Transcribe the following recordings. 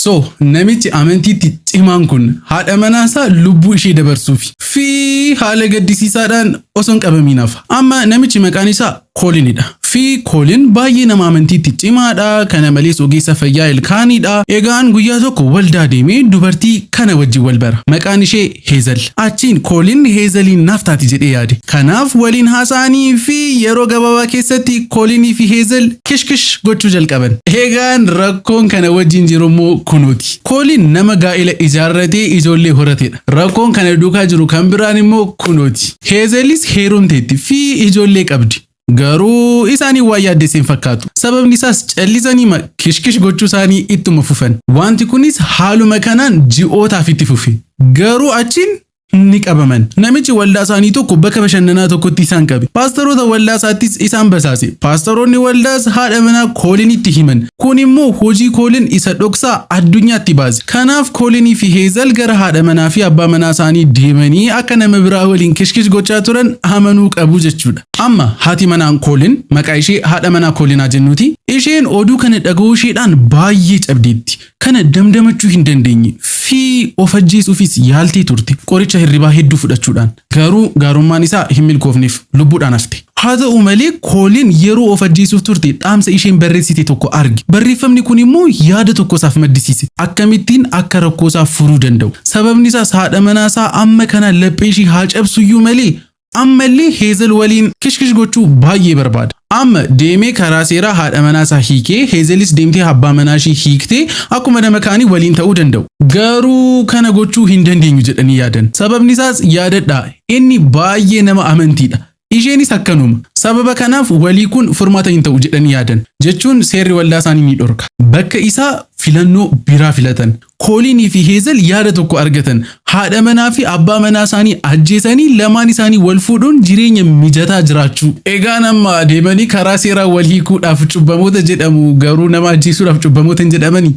So namichi amantiitti cimaan kun haadha manaasaa lubbuu ishee dabarsuufi fi haala gaddisiisaadhaan osoo hin qabamiin hafa. Amma namichi maqaan isaa Koolinidha. Fi Koolin baay'ee nama amantiitti cimaadha. Kana malees ogeessa fayyaa ilkaaniidha. Egaan guyyaa tokko waldaa deemee dubartii kana wajjin wal bara. Maqaan ishee Heezel. Achiin Koolin Heezeliin naaf taati jedhee yaade. Kanaaf waliin haasa'anii fi yeroo gabaabaa keessatti Koolinii fi Heezel kishkish gochuu jalqaban. Egaan rakkoon kana wajjin jiru immoo kunuuti. Koolin nama gaa'ela ijaarratee ijoollee horatedha. Rakkoon kana duukaa jiru kan biraan immoo kunuuti. Heezelis heerumteetti fi ijoollee qabdi. Garuu isaanii waan yaaddessee hin fakkaatu. Sababni isaas callisanii kishkish gochuu isaanii ittuma fufan. Wanti kunis haaluma kanaan ji'ootaaf itti fufe. Garuu achiin ni qabaman. Namichi waldaa isaanii tokko bakka bashannanaa tokkotti isaan qabe. Paastaroota waldaa isaattis isaan basaase. Paastaroonni waldaas haadha manaa Koolinitti himan. Kun immoo hojii Koolin isa dhoksaa addunyaatti baase. Kanaaf Koolinii fi Heezal gara haadha manaa fi abbaa manaa isaanii deemanii akka nama biraa waliin kishkish gochaa turan amanuu qabu jechuudha. Amma haati manaan Koolin, maqaa ishee haadha manaa Koolinaa jennuuti. Isheen oduu kana dhaga'uu isheedhaan baay'ee cabdeetti. Kana damdamachuu hin dandeenye fi of ajjeesuufis yaaltee turte, qoricha hirribaa hedduu fudhachuudhaan. Garuu gaarummaan isaa hin milkoofneef, lubbuudhaan hafte. Haa ta'u malee Koolin yeroo of ajjeesuuf turte dhaamsa isheen barreessite tokko arge. Barreeffamni kun immoo yaada tokko isaaf maddisiise. Akkamittiin akka rakkoo isaa furuu danda'u. Sababni isaas haadha manaa isaa amma kana laphee ishee haa cabsuyyuu malee ammallee Heezel waliin kishkish gochuu baay'ee barbaada. Amma deemee karaa seeraa haadha manaa isaa hiikee, Heezelis deemtee abbaa manaa ishee hiiktee akkuma nama kaanii waliin ta'uu danda'u. Garuu kana gochuu hin dandeenyu jedhanii yaadan. Sababni isaas, yaadadhaa, inni baay'ee nama amantiidha. Isheenis akkanuma. Sababa kanaaf walii kun furmaata hin ta'u jedhanii yaadan. Jechuun seerri waldaa isaanii ni dhorka. Bakka isaa filannoo biraa filatan. Koolinii fi Heezel yaada tokko argatan. Haadha manaa fi abbaa manaa isaanii ajjeesanii lamaan isaanii wal fuudhuun jireenya mijataa jiraachuu. Egaan amma deemanii karaa seeraa wal hiikuudhaaf cubbamoota jedhamu, garuu nama ajjeesuudhaaf cubbamoota hin jedhamanii.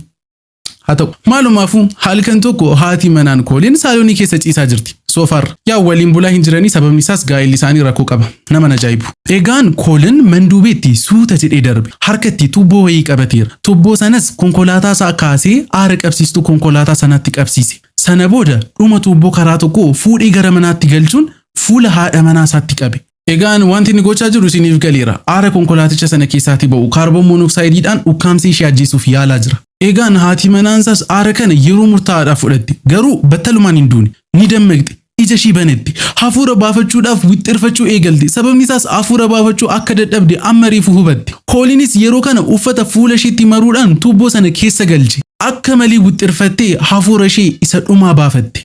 Haa ta'u, maalumaafuu halkan tokko haati manaan Kooliin saaloonii keessa ciisaa jirti. Soofaarra. Yaa waliin bulaa hin jiranii, sababni isaas gaa'elli isaanii rakkoo qaba. Nama ajaa'ibu. Egaan Koolin manduubeetti suuta jedhee darbe. Harkatti tuubboo wayii qabateera. Tuubboo sanas konkolaataa isaa kaasee aara qabsiistuu konkolaataa sanatti qabsiise. Sana booda dhuma tuubboo karaa tokko fuudhee gara manaatti galchuun fuula haadha manaa isaatti qabe. Egaan wanti inni gochaa jiru isiniif galeera. Aara konkolaaticha sana keessaatii ba'u kaarboon monoksaayidiidhaan ukkaamsee ishee ajjeesuuf yaalaa jira. Egaan haati manaansaas aara kana yeroo murtaa'aadhaaf fudhatte. Garuu battalumaan hin duune. Ni dammaqxe. Ija ishii banette. Hafuura baafachuudhaaf wixxirfachuu eegalte. Sababni isaas hafuura baafachuu akka dadhabde amma reefu hubatte. Koolinis yeroo kana uffata fuula isheetti maruudhaan tuubboo sana keessa galche. Akka malee wixxirfattee hafuura ishee isa dhumaa baafatte.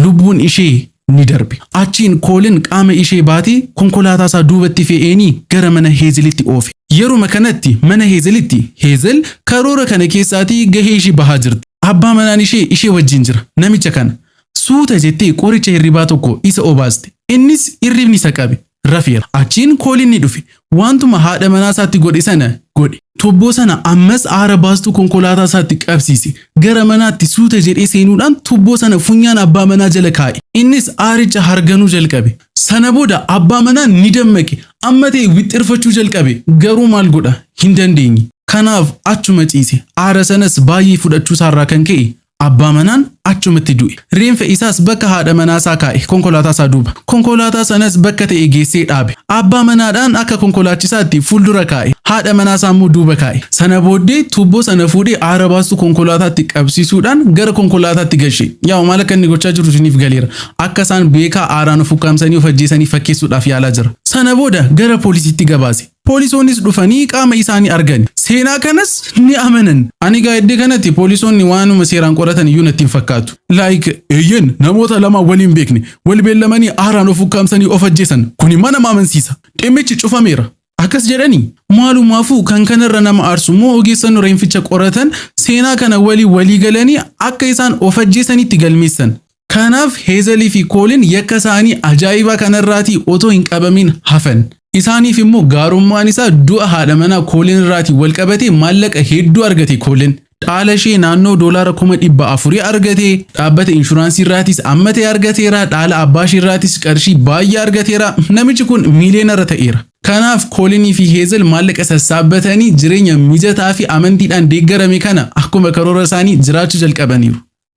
Lubbuun ishee ni darbe. Achiin Koolin qaama ishee baatee konkolaataa isaa duubatti fe'eenii gara mana Heezelitti oofe. Yeruma kanatti mana Heezelitti Heezel karoora kana keessaatii gahee ishee bahaa jirti. Abbaa manaan ishee ishee wajjin jira. Namicha kana. Suuta jettee qoricha hirribaa tokko isa obaaste. Innis hirribni isa qabe. Rafeera. Achiin Koolin ni dhufe. Wantuma haadha manaa isaatti godhe sana godhe. Tuubboo sana ammas aara baastuu konkolaataa isaatti qabsiise. Gara manaatti suuta jedhee seenuudhaan tuubboo sana funyaan abbaa manaa jala kaa'e. Innis aaricha harganuu jalqabe. Sana booda abbaa manaa ni dammaqe. Amma ta'e wixxirfachuu jalqabe. Garuu maal godha? Hin dandeenye. Kanaaf achuma ciise. Aara sanas baay'ee fudhachuu isaarraa kan ka'e abbaa manaan achumatti du'e. Reenfa isaas bakka haadha manaa isaa kaa'e, konkolaataa isaa duuba. Konkolaataa sanas bakka ta'e geessee dhaabe. Abbaa manaadhaan akka konkolaachisaatti fuuldura kaa'e. Haadha manaa isaa immoo duuba kaa'e. Sana booddee tuubboo sana fuudhee aara baastuu konkolaataatti qabsiisuudhaan gara konkolaataatti galche. Yaa maal akka inni gochaa jiru isiniif galeera. Akka isaan beekaa aaraan of ukkaamsanii of ajjeesanii fakkeessuudhaaf yaalaa jira. Sana booda gara poolisiitti gabaase. Poolisoonnis dhufanii qaama isaanii argan. Seenaa kanas ni amanan. Ani egaa iddoo kanatti poolisoonni waanuma seeraan qoratan iyyuu natti hin fakkaatu. Like, eeyyen, namoota lama waliin beekne wal beellamanii aaraan of ukkaamsanii of ajjeesan. Kuni mana amansiisa. Dhimmichi cufameera. Akkas jedhanii maalumaafuu kan kanarra nama aarsu immoo ogeessonni reenficha qoratan seenaa kana walii walii galanii akka isaan of ajjeesanitti galmeessan. Kanaaf Heezelii fi Koolin yakka isaanii ajaa'ibaa kanarraatii otoo hin qabamin hafan. Isaaniif immoo gaarummaan isaa du'a haadha manaa Koolin irraatii wal qabatee maallaqa hedduu argate Koolin. Dhaala ishee naannoo $400,000 argate, dhaabbata inshuraansii irraatis amma ta'e argateera, dhaala abbaa ishee irraatis qarshii baay'ee argateera. Namichi kun miiliyoonara ta'eera. Kanaaf Koolinii fi Heezel maallaqa sassaabbatanii jireenya mijataa fi amantiidhaan deeggarame kana akkuma karoora isaanii jiraachuu jalqabaniiru.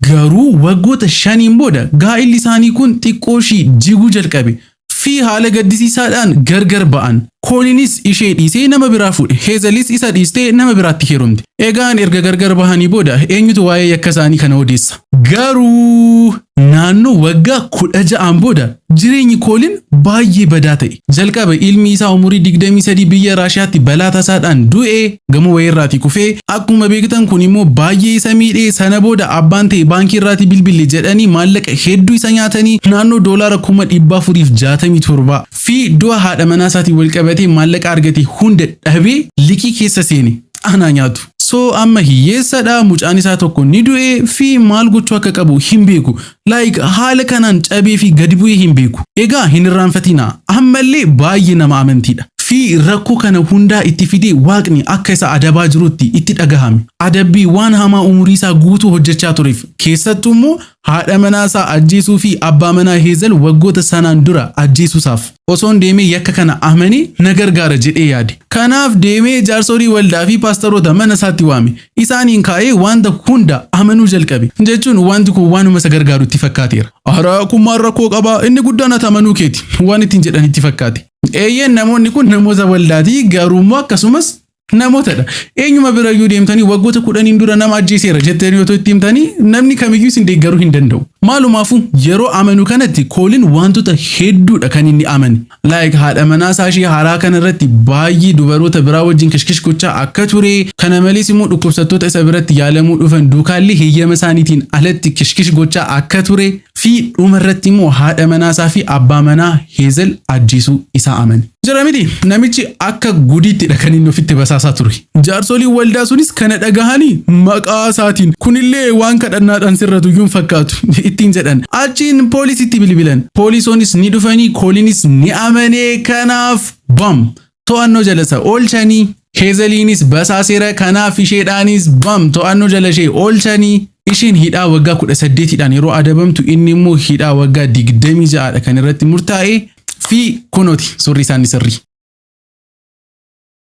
Garuu waggoota 5n booda gaa'illi isaanii kun xiqqoo ishii jiguu jalqabe fi haala gaddisiisaadhaan gargar ba'an. Koolinis ishee dhiisee nama biraa fuudhe. Heezelis isa dhiistee nama biraatti heerumte. Egaan erga gargar bahanii booda eenyutu waa'ee yakka isaanii kana odeessa? Garuu naannoo waggaa 16n booda jireenyi Koolin baay'ee badaa ta'e. Jalqaba ilmi isaa umurii 23 biyya Raashiyaatti balaa tasaadhaan du'e, gamoo wayiirraatii kufee. Akkuma beektan kun immoo baay'ee isa miidhee. Sana booda abbaan ta'e baankii irraatii bilbille jedhanii maallaqa hedduu isa nyaatanii, naannoo doolaara 467,000, fi du'a haadha manaa isaatiin wal qabatee maallaqa argate hunda dhabee liqii keessa seene. Anaa nyaatu. So amma hiyyeessadha, mucaan isaa tokko ni du'e fi maal gochuu akka qabu hin beeku. Like, haala kanaan cabee fi gadi bu'ee hin beeku. Egaa hin irraanfatinaa, ammallee baay'ee nama amantiidha. Fi rakkoo kana hundaa itti fidee Waaqni akka isa adabaa jirutti itti dhagahame. Adabbii waan hamaa umurii isaa guutuu hojjechaa tureef, keessattuu immoo haadha manaa isaa ajjeesuu fi abbaa manaa Heezel waggoota sanaan dura ajjeesuusaaf. Osoon deemee yakka kana amanee na gargaara jedhee yaade. Kanaaf deemee jaarsolii waldaa fi paastaroota mana isaatti waame. Isaaniin kaa'ee wanta hunda amanuu jalqabe. Jechuun wanti kun waanuma isa gargaaru itti fakkaateera. Haaraa kun maal rakkoo qabaa, inni guddaan ati amanuu keeti waan ittiin jedhan itti fakkaate. Eeyyeen, namoonni kun namoota waldaatii, garuu immoo akkasumas namootadha. Eenyuma birayyuu deemtanii waggoota 10n dura nama ajjeeseera jettanii otoo itti himtanii namni kamiyyuu isin deeggaruu hin danda'u. Maalumaafuu yeroo amanu kanatti Koolin wantoota hedduudha kan inni amane. Like, haadha manaa isaa ishee haaraa kana irratti baay'ee dubaroota biraa wajjin kishkish gochaa akka ture. Kana malees immoo dhukkubsattoota isa biratti yaalamuu dhufan duukaallee heeyyama isaaniitiin alatti kishkish gochaa akka ture, fi dhuma irratti immoo haadha manaa isaa fi abbaa manaa Heezel ajjeesuu isaa amane. Jira miti, namichi akka gudiittidha kan inni ofitti basaasaa ture. Jaarsoliin waldaa sunis kana dhagahanii maqaa isaatiin kunillee waan kadhannaadhaan sirratu iyyuu hin fakkaatu ittiin jedhan. Achiin poolisitti bilbilan. Poolisoonis ni dhufanii, Koolinis ni amanee, kanaaf bam, to'annoo jala isa oolchanii. Heezeliinis basaaseera, kanaaf isheedhaanis bam, to'annoo jala ishee oolchanii. Isheen hidhaa waggaa 18dhaan yeroo adabamtu, inni immoo hidhaa waggaa 26dha kan irratti murtaa'e. Fi kunooti suurri isaanii sirrii.